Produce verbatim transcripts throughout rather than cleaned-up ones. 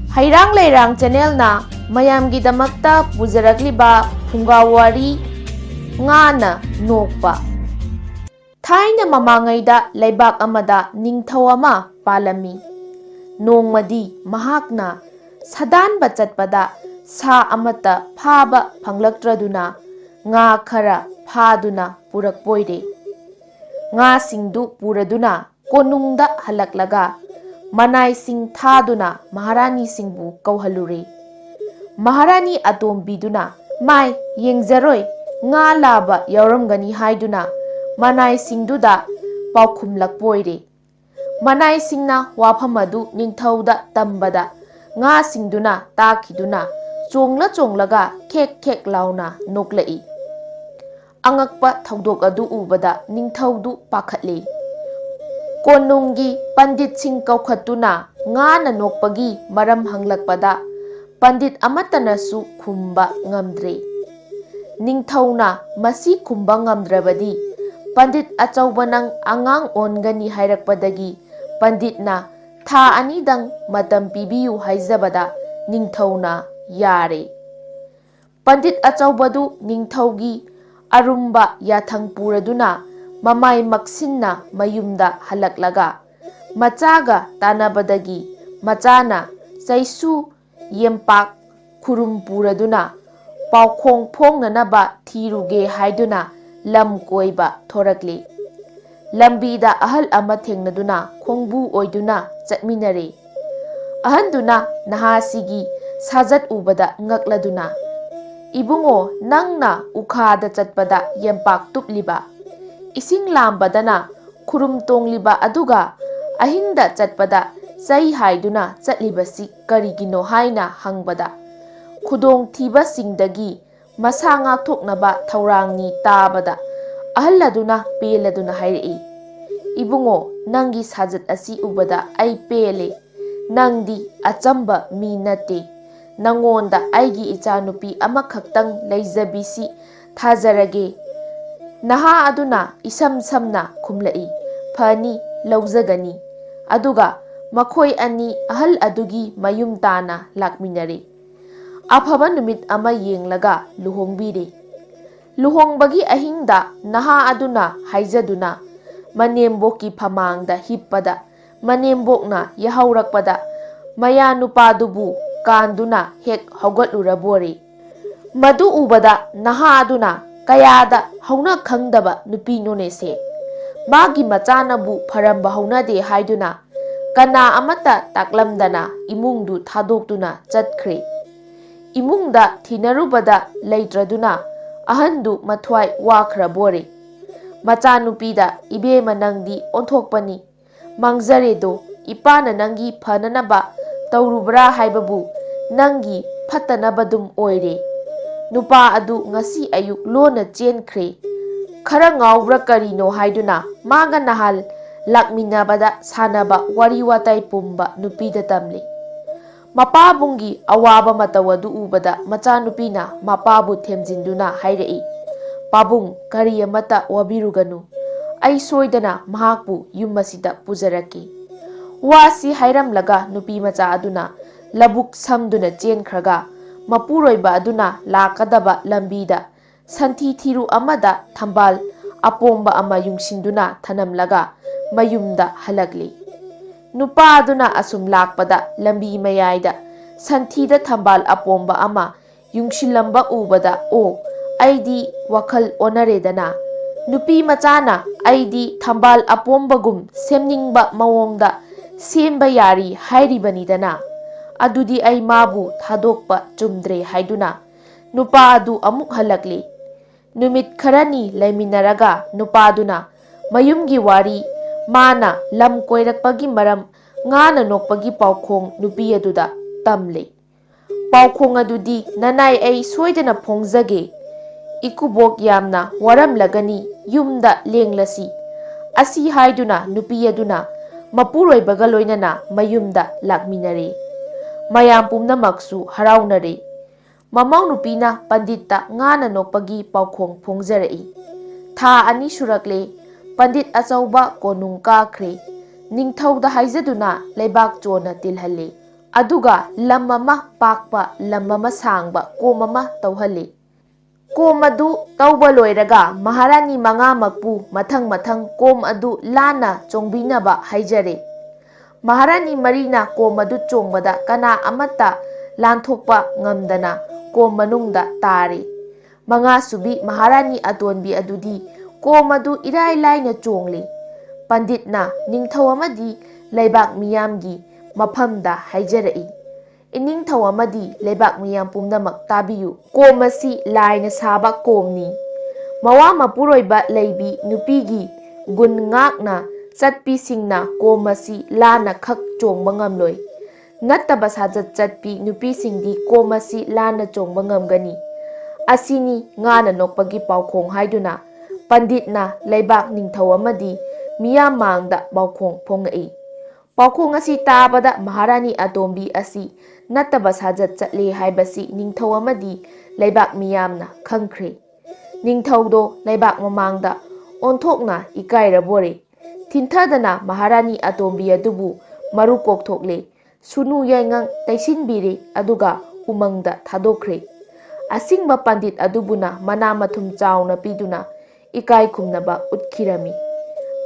ꯍꯩꯔꯥꯡ ꯂꯩꯔꯥꯡ ꯆꯦꯅꯦꯜꯅ ꯃꯌꯥꯝꯒꯤꯗꯃꯛꯇ ꯄꯨꯖꯔꯛꯂꯤꯕ ꯐꯨꯡꯒꯥ ꯋꯥꯔꯤ, ꯉꯥꯅ ꯅꯣꯛꯄ꯫ ꯊꯥꯏꯅ ꯃꯃꯥꯡꯉꯩꯗ ꯂꯩꯕꯥꯛ ꯑꯃꯗ ꯅꯤꯡꯊꯧ ꯑꯃ ꯄꯥꯜꯂꯝꯃꯤ꯫ ꯅꯣꯡꯃꯗꯤ ꯃꯍꯥꯛꯅ ꯁꯥꯗꯥꯟꯕ ꯆꯠꯄꯗ ꯁꯥ ꯑꯃꯠꯇ ꯐꯥꯕ ꯐꯪꯂꯛꯇ꯭ꯔꯗꯨꯅ ꯉꯥ ꯈꯔ ꯐꯥꯗꯨꯅ ꯄꯨꯔꯛꯄꯣꯏꯔꯦ꯫ ꯉꯥꯁꯤꯡꯗꯨ ꯄꯨꯔꯗꯨꯅ ꯀꯣꯅꯨꯡꯗ ꯍꯜꯂꯛꯂꯒ ꯃꯅꯥꯏꯁꯤꯡ ꯊꯥꯗꯨꯅ ꯃꯍꯥꯔꯥꯅꯤꯁꯤꯡꯕꯨ ꯀꯧꯍꯜꯂꯨꯔꯦ꯫ ꯃꯍꯥꯔꯥꯅꯤ ꯑꯇꯣꯝꯕꯤꯗꯨꯅ, "ꯃꯥꯏ, ꯌꯦꯡꯖꯔꯣꯏ, ꯉꯥ ꯂꯥꯕ ꯌꯥꯎꯔꯝꯒꯅꯤ" ꯍꯥꯏꯗꯨꯅ ꯃꯅꯥꯏꯁꯤꯡꯗꯨꯗ ꯄꯥꯎꯈꯨꯝꯂꯛꯄ ꯑꯣꯏꯔꯦ꯫ ꯃꯅꯥꯏꯁꯤꯡꯅ ꯋꯥꯐꯝ ꯑꯗꯨ ꯅꯤꯡꯊꯧꯗ ꯇꯝꯕꯗ ꯉꯥꯁꯤꯡꯗꯨꯅ ꯇꯥꯈꯤꯗꯨꯅ ꯆꯣꯡꯂ ꯆꯣꯡꯂꯒ ꯈꯦꯛ ꯈꯦꯛ ꯂꯥꯎꯅ ꯅꯣꯛꯂꯛꯏ꯫ ꯑꯉꯛꯄ ꯊꯧꯗꯣꯛ ꯑꯗꯨ ꯎꯕꯗ ꯅꯤꯡꯊꯧꯗꯨ ꯄꯥꯈꯠꯂꯦ꯫ ꯀꯣꯅꯨꯡꯒꯤ ꯄꯟꯗꯤꯠꯁꯤꯡ ꯀꯧꯈꯠꯇꯨꯅ ꯉꯥꯅ ꯅꯣꯛꯄꯒꯤ ꯃꯔꯝ ꯍꯪꯂꯛꯄꯗ ꯄꯟꯗꯤꯠ ꯑꯃꯠꯇꯅꯁꯨ ꯈꯨꯝꯕ ꯉꯝꯗ꯭ꯔꯦ꯫ ꯅꯤꯡꯊꯧꯅ ꯃꯁꯤ ꯈꯨꯝꯕ ꯉꯝꯗ꯭ꯔꯕꯗꯤ ꯄꯟꯗꯤꯠ ꯑꯆꯧꯕ ꯅꯪ ꯑꯉꯥꯡ ꯑꯣꯟꯒꯅꯤ ꯍꯥꯏꯔꯛꯄꯗꯒꯤ ꯄꯟꯗꯤꯠꯅ ꯊꯥ ꯑꯅꯤꯗꯪ ꯃꯇꯝ ꯄꯤꯕꯤꯌꯨ ꯍꯥꯏꯖꯕꯗ ꯅꯤꯡꯊꯧꯅ ꯌꯥꯔꯦ꯫ ꯄꯟꯗꯤꯠ ꯑꯆꯧꯕꯗꯨ ꯅꯤꯡꯊꯧꯒꯤ ꯑꯔꯨꯝꯕ ꯌꯥꯊꯪ ꯄꯨꯔꯗꯨꯅ ꯃꯃꯥꯏ ꯃꯛꯁꯤꯟꯅ ꯃꯌꯨꯝꯗ ꯍꯜꯂꯛꯂꯒ ꯃꯆꯥꯒ ꯇꯥꯟꯅꯕꯗꯒꯤ ꯃꯆꯥꯅ ꯆꯩꯁꯨ ꯌꯦꯝꯄꯥꯛ ꯈꯨꯔꯨꯝ ꯄꯨꯔꯗꯨꯅ ꯄꯥꯎꯈꯣꯡ ꯐꯣꯡꯅꯅꯕ ꯊꯤꯔꯨꯒꯦ ꯍꯥꯏꯗꯨꯅ ꯂꯝ ꯀꯣꯏꯕ ꯊꯣꯔꯛꯂꯤ꯫ ꯂꯝꯕꯤꯗ ꯑꯍꯜ ꯑꯃ ꯊꯦꯡꯅꯗꯨꯅ ꯈꯣꯡꯕꯨ ꯑꯣꯏꯗꯨꯅ ꯆꯠꯃꯤꯟꯅꯔꯦ꯫ ꯑꯍꯟꯗꯨꯅ ꯅꯍꯥꯁꯤꯒꯤ ꯁꯥꯖꯠ ꯎꯕꯗ ꯉꯛꯂꯗꯨꯅ, "ꯏꯕꯨꯡꯉꯣ, ꯅꯪꯅ ꯎꯈꯥꯗ ꯆꯠꯄꯗ ꯌꯦꯝꯄꯥꯛ ꯇꯨꯞꯂꯤꯕ, ꯏꯁꯤꯡ ꯂꯥꯝꯕꯗꯅ ꯈꯨꯔꯨꯝ ꯇꯣꯡꯂꯤꯕ ꯑꯗꯨꯒ ꯑꯍꯤꯡꯗ ꯆꯠꯄꯗ ꯆꯩ ꯍꯥꯏꯗꯨꯅ ꯆꯠꯂꯤꯕꯁꯤ ꯀꯔꯤꯒꯤꯅꯣ?" ꯍꯥꯏꯅ ꯍꯪꯕꯗ, ꯈꯨꯗꯣꯡꯊꯤꯕꯁꯤꯡꯗꯒꯤ ꯃꯁꯥ ꯉꯥꯛꯊꯣꯛꯅꯕ ꯊꯧꯔꯥꯡꯅꯤ ꯇꯥꯕꯗ ꯑꯍꯜ ꯑꯗꯨꯅ ꯄꯦꯜꯂꯗꯨꯅ ꯍꯥꯏꯔꯛꯏ, "ꯏꯕꯨꯡꯉꯣ, ꯅꯪꯒꯤ ꯁꯥꯖꯠ ꯑꯁꯤ ꯎꯕꯗ ꯑꯩ ꯄꯦꯜꯂꯦ꯫ ꯅꯪꯗꯤ ꯑꯆꯝꯕ ꯃꯤ ꯅꯠꯇꯦ꯫ ꯅꯪꯉꯣꯟꯗ ꯑꯩꯒꯤ ꯏꯆꯥꯅꯨꯄꯤ ꯑꯃꯈꯛꯇꯪ ꯂꯩꯖꯕꯤꯁꯤ ꯊꯥꯖꯔꯒꯦ꯫" ꯅꯍꯥ ꯑꯗꯨꯅ ꯏꯁꯝ ꯁꯝꯅ ꯈꯨꯝꯂꯛꯏ, "ꯐꯅꯤ, ꯂꯧꯖꯒꯅꯤ꯫ ꯑꯗꯨꯒ ꯃꯈꯣꯏ ꯑꯅꯤ ꯑꯍꯜ ꯑꯗꯨꯒꯤ ꯃꯌꯨꯝ ꯇꯥꯟꯅ ꯂꯥꯛꯃꯤꯟꯅꯔꯦ꯫ ꯑꯐꯕ ꯅꯨꯃꯤꯠ ꯑꯃ ꯌꯦꯡꯂꯒ ꯂꯨꯍꯣꯡꯕꯤꯔꯦ꯫ ꯂꯨꯍꯣꯡꯕꯒꯤ ꯑꯍꯤꯡꯗ ꯅꯍꯥ ꯑꯗꯨꯅ ꯍꯥꯏꯖꯗꯨꯅ ꯃꯅꯦꯝꯕꯣꯛꯀꯤ ꯐꯃꯥꯡꯗ ꯍꯤꯞꯄꯗ, ꯃꯅꯦꯝꯕꯣꯛꯅ ꯌꯥꯍꯧꯔꯛꯄꯗ ꯃꯌꯥ ꯅꯨꯄꯥꯗꯨꯕꯨ ꯀꯥꯟꯗꯨꯅ ꯍꯦꯛ ꯍꯧꯒꯠꯂꯨꯔꯕꯣꯔꯦ꯫ ꯃꯗꯨ ꯎꯕꯗ ꯅꯍꯥ ꯑꯗꯨꯅ ꯀꯌꯥꯗ ꯍꯧꯅ ꯈꯪꯗꯕ ꯅꯨꯄꯤꯅꯣꯅꯦꯁꯦ, ꯃꯥꯒꯤ ꯃꯆꯥꯅꯕꯨ ꯐꯔꯝꯕ ꯍꯧꯅꯗꯦ ꯍꯥꯏꯗꯨꯅ ꯀꯅꯥ ꯑꯃꯠꯇ ꯇꯥꯛꯂꯝꯗꯅ ꯏꯃꯨꯡꯗꯨ ꯊꯥꯗꯣꯛꯇꯨꯅ ꯆꯠꯈ꯭ꯔꯦ꯫ ꯏꯃꯨꯡꯗ ꯊꯤꯅꯔꯨꯕꯗ ꯂꯩꯇ꯭ꯔꯗꯨꯅ ꯑꯍꯟꯗꯨ ꯃꯊ꯭ꯋꯥꯏ ꯋꯥꯈ꯭ꯔꯕꯣꯔꯦ꯫ ꯃꯆꯥꯅꯨꯄꯤꯗ, "ꯏꯕꯦꯝꯃ, ꯅꯪꯗꯤ ꯑꯣꯟꯊꯣꯛꯄꯅꯤ꯫ ꯃꯥꯡꯖꯔꯦꯗꯣ, ꯏꯄꯥꯅ ꯅꯪꯒꯤ ꯐꯅꯅꯕ ꯇꯧꯔꯨꯕ꯭ꯔꯥ ꯍꯥꯏꯕꯕꯨ ꯅꯪꯒꯤ ꯐꯠꯇꯅꯕꯗꯨꯝ ꯑꯣꯏꯔꯦ꯫ ꯅꯨꯄꯥ ꯑꯗꯨ ꯉꯁꯤ ꯑꯌꯨꯛ ꯂꯣꯟꯅ ꯆꯦꯟꯈ꯭ꯔꯦ꯫ ꯈꯔ ꯉꯥꯎꯕ꯭ꯔꯥ ꯀꯔꯤꯅꯣ ꯍꯥꯏꯗꯨꯅ ꯃꯥꯒ ꯅꯍꯥꯟ ꯂꯥꯛꯃꯤꯟꯅꯕꯗ ꯁꯥꯟꯅꯕ ꯋꯥꯔꯤ ꯋꯥꯇꯥꯏ ꯄꯨꯝꯕ ꯅꯨꯄꯤꯗ ꯇꯝꯂꯤ꯫" ꯃꯄꯥꯕꯨꯡꯒꯤ ꯑꯋꯥꯕ ꯃꯇꯧ ꯑꯗꯨ ꯎꯕꯗ ꯃꯆꯥꯅꯨꯄꯤꯅ ꯃꯄꯥꯕꯨ ꯊꯦꯝꯖꯤꯟꯗꯨꯅ ꯍꯥꯏꯔꯛꯏ, "ꯄꯥꯕꯨꯡ, ꯀꯔꯤ ꯑꯃꯠꯇ ꯋꯥꯕꯤꯔꯨꯒꯅꯨ꯫ ꯑꯩ ꯁꯣꯏꯗꯅ ꯃꯍꯥꯛꯄꯨ ꯌꯨꯝ ꯑꯁꯤꯗ ꯄꯨꯖꯔꯛꯀꯦ꯫" ꯋꯥꯁꯤ ꯍꯥꯏꯔꯝꯂꯒ ꯅꯨꯄꯤ ꯃꯆꯥ ꯑꯗꯨꯅ ꯂꯧꯕꯨꯛ ꯁꯝꯗꯨꯅ ꯆꯦꯟꯈ꯭ꯔꯒ ꯃꯄꯨꯔꯣꯏꯕ ꯑꯗꯨꯅ ꯂꯥꯛꯀꯗꯕ ꯂꯝꯕꯤꯗ ꯁꯟꯊꯤ ꯊꯤꯔꯨ ꯑꯃꯗ ꯊꯝꯕꯥꯜ ꯑꯄꯣꯝꯕ ꯑꯃ ꯌꯨꯡꯁꯤꯟꯗꯨꯅ ꯊꯅꯝꯂꯒ ꯃꯌꯨꯝꯗ ꯍꯜꯂꯛꯂꯤ꯫ ꯅꯨꯄꯥ ꯑꯗꯨꯅ ꯑꯁꯨꯝ ꯂꯥꯛꯄꯗ ꯂꯝꯕꯤ ꯃꯌꯥꯏꯗ ꯁꯟꯊꯤꯗ ꯊꯝꯕꯥꯜ ꯑꯄꯣꯝꯕ ꯑꯃ ꯌꯨꯡꯁꯤꯜꯂꯝꯕ ꯎꯕꯗ, "ꯑꯣ, ꯑꯩꯗꯤ ꯋꯥꯈꯜ ꯑꯣꯟꯅꯔꯦꯗꯅ꯫ ꯅꯨꯄꯤ ꯃꯆꯥꯅ ꯑꯩꯗꯤ ꯊꯝꯕꯥꯜ ꯑꯄꯣꯝꯕꯒꯨꯝ ꯁꯦꯝꯅꯤꯡꯕ ꯃꯑꯣꯡꯗ ꯁꯦꯝꯕ ꯌꯥꯔꯤ ꯍꯥꯏꯔꯤꯕꯅꯤꯗꯅ꯫ ꯑꯗꯨꯗꯤ ꯑꯩ ꯃꯥꯕꯨ ꯊꯥꯗꯣꯛꯄ ꯆꯨꯝꯗ꯭ꯔꯦ" ꯍꯥꯏꯗꯨꯅ ꯅꯨꯄꯥ ꯑꯗꯨ ꯑꯃꯨꯛ ꯍꯜꯂꯛꯂꯤ꯫ ꯅꯨꯃꯤꯠ ꯈꯔꯅꯤ ꯂꯩꯃꯤꯟꯅꯔꯒ ꯅꯨꯄꯥꯗꯨꯅ ꯃꯌꯨꯝꯒꯤ ꯋꯥꯔꯤ, ꯃꯥꯅ ꯂꯝ ꯀꯣꯏꯔꯛꯄꯒꯤ ꯃꯔꯝ, ꯉꯥꯅ ꯅꯣꯛꯄꯒꯤ ꯄꯥꯎꯈꯣꯡ ꯅꯨꯄꯤ ꯑꯗꯨꯗ ꯇꯝꯂꯦ꯫ ꯄꯥꯎꯈꯣꯡ ꯑꯗꯨꯗꯤ, "ꯅꯅꯥꯏ ꯑꯩ ꯁꯣꯏꯗꯅ ꯐꯣꯡꯖꯒꯦ꯫ ꯏꯀꯨꯕꯣꯛ ꯌꯥꯝꯅ ꯋꯥꯔꯝꯂꯒꯅꯤ, ꯌꯨꯝꯗ ꯂꯦꯡꯂꯁꯤ꯫" ꯑꯁꯤ ꯍꯥꯏꯗꯨꯅ ꯅꯨꯄꯤ ꯑꯗꯨꯅ ꯃꯄꯨꯔꯣꯏꯕꯒ ꯂꯣꯏꯅꯅ ꯃꯌꯨꯝꯗ ꯂꯥꯛꯃꯤꯟꯅꯔꯦ꯫ ꯃꯌꯥꯝ ꯄꯨꯝꯅꯃꯛꯁꯨ ꯍꯔꯥꯎꯅꯔꯦ꯫ ꯃꯃꯧ ꯅꯨꯄꯤꯅ ꯄꯟꯗꯤꯠꯇ ꯉꯥꯅ ꯅꯣꯛꯄꯒꯤ ꯄꯥꯎꯈꯣꯡ ꯐꯣꯡꯖꯔꯛꯏ꯫ ꯊꯥ ꯑꯅꯤ ꯁꯨꯔꯛꯂꯦ꯫ ꯄꯟꯗꯤꯠ ꯑꯆꯧꯕ ꯀꯣꯅꯨꯡ ꯀꯥꯈ꯭ꯔꯦ꯫ ꯅꯤꯡꯊꯧꯗ ꯍꯥꯏꯖꯗꯨꯅ ꯂꯩꯕꯥꯛ ꯆꯣꯟꯅ ꯇꯤꯜꯍꯜꯂꯤ꯫ ꯑꯗꯨꯒ ꯂꯝ ꯑꯃ ꯄꯥꯛꯄ, ꯂꯝ ꯑꯃ ꯁꯥꯡꯕ ꯀꯣꯝ ꯑꯃ ꯇꯧꯍꯜꯂꯤ꯫ ꯀꯣꯝ ꯑꯗꯨ ꯇꯧꯕ ꯂꯣꯏꯔꯒ ꯃꯍꯥꯔꯥꯅꯤ ꯃꯉꯥꯃꯛꯄꯨ ꯃꯊꯪ ꯃꯊꯪ ꯀꯣꯝ ꯑꯗꯨ ꯂꯥꯟꯅ ꯆꯣꯡꯕꯤꯅꯕ ꯍꯥꯏꯖꯔꯦ꯫ ꯃꯍꯥꯔꯥꯅꯤ ꯃꯔꯤꯅ ꯀꯣꯝ ꯑꯗꯨ ꯆꯣꯡꯕꯗ ꯀꯅꯥ ꯑꯃꯠꯇ ꯂꯥꯟꯊꯣꯛꯄ ꯉꯝꯗꯅ ꯀꯣꯝ ꯃꯅꯨꯡꯗ ꯇꯥꯔꯤ꯫ ꯃꯉꯥꯁꯨꯕꯤ ꯃꯍꯥꯔꯥꯅꯤ ꯑꯇꯣꯟꯕꯤ ꯑꯗꯨꯗꯤ ꯀꯣꯝ ꯑꯗꯨ ꯏꯔꯥꯏ ꯂꯥꯏꯅ ꯆꯣꯡꯂꯤ꯫ ꯄꯟꯗꯤꯠꯅ ꯅꯤꯡꯊꯧ ꯑꯃꯗꯤ ꯂꯩꯕꯥꯛ ꯃꯤꯌꯥꯝꯒꯤ ꯃꯐꯝꯗ ꯍꯥꯏꯖꯔꯛꯏ, "ꯏꯅꯤꯡꯊꯧ ꯑꯃꯗꯤ ꯂꯩꯕꯥꯛ ꯃꯤꯌꯥꯝ ꯄꯨꯝꯅꯃꯛ ꯇꯥꯕꯤꯌꯨ꯫ ꯀꯣꯝ ꯑꯁꯤ ꯂꯥꯏꯅ ꯁꯥꯕ ꯀꯣꯝꯅꯤ꯫ ꯃꯋꯥ ꯃꯄꯨꯔꯣꯏꯕ ꯂꯩꯕꯤ ꯅꯨꯄꯤꯒꯤ ꯒꯨꯟ ꯉꯥꯛꯅ ꯆꯠꯄꯤꯁꯤꯡꯅ ꯀꯣꯝ ꯑꯁꯤ ꯂꯥꯟꯅ ꯈꯛ ꯆꯣꯡꯕ ꯉꯝꯂꯣꯏ꯫ ꯅꯠꯇꯕ ꯁꯥꯖꯠ ꯆꯠꯄꯤ ꯅꯨꯄꯤꯁꯤꯡꯗꯤ ꯀꯣꯝ ꯑꯁꯤ ꯂꯥꯟꯅ ꯆꯣꯡꯕ ꯉꯝꯒꯅꯤ꯫ ꯑꯁꯤꯅꯤ ꯉꯥꯅ ꯅꯣꯛꯄꯒꯤ ꯄꯥꯎꯈꯣꯡ" ꯍꯥꯏꯗꯨꯅ ꯄꯟꯗꯤꯠꯅ ꯂꯩꯕꯥꯛ ꯅꯤꯡꯊꯧ ꯑꯃꯗꯤ ꯃꯤꯌꯥꯝ ꯃꯥꯡꯗ ꯄꯥꯎꯈꯣꯡ ꯐꯣꯡꯉꯛꯏ꯫ ꯄꯥꯎꯈꯣꯡ ꯑꯁꯤ ꯇꯥꯕꯗ ꯃꯍꯥꯔꯥꯅꯤ ꯑꯇꯣꯝꯕꯤ ꯑꯁꯤ ꯅꯠꯇꯕ ꯁꯥꯖꯠ ꯆꯠꯂꯦ ꯍꯥꯏꯕꯁꯤ ꯅꯤꯡꯊꯧ ꯑꯃꯗꯤ ꯂꯩꯕꯥꯛ ꯃꯤꯌꯥꯝꯅ ꯈꯪꯈ꯭ꯔꯦ꯫ ꯅꯤꯡꯊꯧꯗꯣ ꯂꯩꯕꯥꯛ ꯃꯃꯥꯡꯗ ꯑꯣꯟꯊꯣꯛꯅ ꯏꯀꯥꯏꯔꯕꯣꯔꯦ꯫ ꯊꯤꯟꯊꯗꯅ ꯃꯍꯥꯔꯥꯅꯤ ꯑꯇꯣꯝꯕꯤ ꯑꯗꯨꯕꯨ ꯃꯔꯨ ꯀꯣꯛꯊꯣꯛꯂꯦ꯫ ꯁꯨꯅꯨ ꯌꯥꯏꯉꯪ ꯇꯩꯁꯤꯟꯕꯤꯔꯦ, ꯑꯗꯨꯒ ꯎꯃꯪꯗ ꯊꯥꯗꯣꯛꯈ꯭ꯔꯦ꯫ ꯑꯁꯤꯡꯕ ꯄꯟꯗꯤꯠ ꯑꯗꯨꯕꯨꯅ ꯃꯅꯥ ꯃꯊꯨꯝ ꯆꯥꯎꯅ ꯄꯤꯗꯨꯅ ꯏꯀꯥꯏ ꯈꯨꯝꯅꯕ ꯎꯠꯈꯤꯔꯝꯃꯤ꯫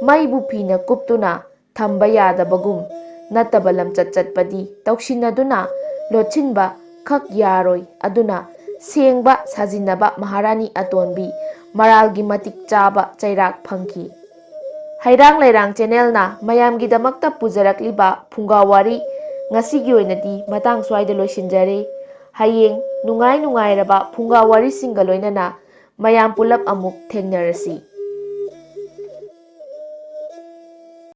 ꯃꯩꯕꯨ ꯐꯤꯅ ꯀꯨꯞꯇꯨꯅ ꯊꯝꯕ ꯌꯥꯗꯕꯒꯨꯝ ꯅꯠꯇꯕ ꯂꯝꯆꯠ ꯆꯠꯄꯗꯤ ꯇꯧꯁꯤꯟꯅꯗꯨꯅ ꯂꯣꯠꯁꯤꯟꯕ ꯈꯛ ꯌꯥꯔꯣꯏ꯫ ꯑꯗꯨꯅ ꯁꯦꯡꯕ ꯁꯥꯖꯤꯟꯅꯕ ꯃꯍꯥꯔꯥꯅꯤ ꯑꯇꯣꯟꯕꯤ ꯃꯔꯥꯜꯒꯤ ꯃꯇꯤꯛ ꯆꯥꯕ ꯆꯩꯔꯥꯛ ꯐꯪꯈꯤ꯫ ꯍꯩꯔꯥꯡ ꯂꯩꯔꯥꯡ ꯆꯦꯅꯦꯜꯅ ꯃꯌꯥꯝꯒꯤꯗꯃꯛꯇ ꯄꯨꯖꯔꯛꯂꯤꯕ ꯐꯨꯡꯒꯥ ꯋꯥꯔꯤ ꯉꯁꯤꯒꯤ ꯑꯣꯏꯅꯗꯤ ꯃꯇꯥꯡ ꯁ꯭ꯋꯥꯏꯗ ꯂꯣꯏꯁꯤꯟꯖꯔꯦ꯫ ꯍꯌꯦꯡ ꯅꯨꯡꯉꯥꯏ ꯅꯨꯡꯉꯥꯏꯔꯕ ꯐꯨꯡꯒꯥ ꯋꯥꯔꯤꯁꯤꯡꯒ ꯂꯣꯏꯅꯅ ꯃꯌꯥꯝ ꯄꯨꯂꯞ ꯑꯃꯨꯛ ꯊꯦꯡꯅꯔꯁꯤ꯫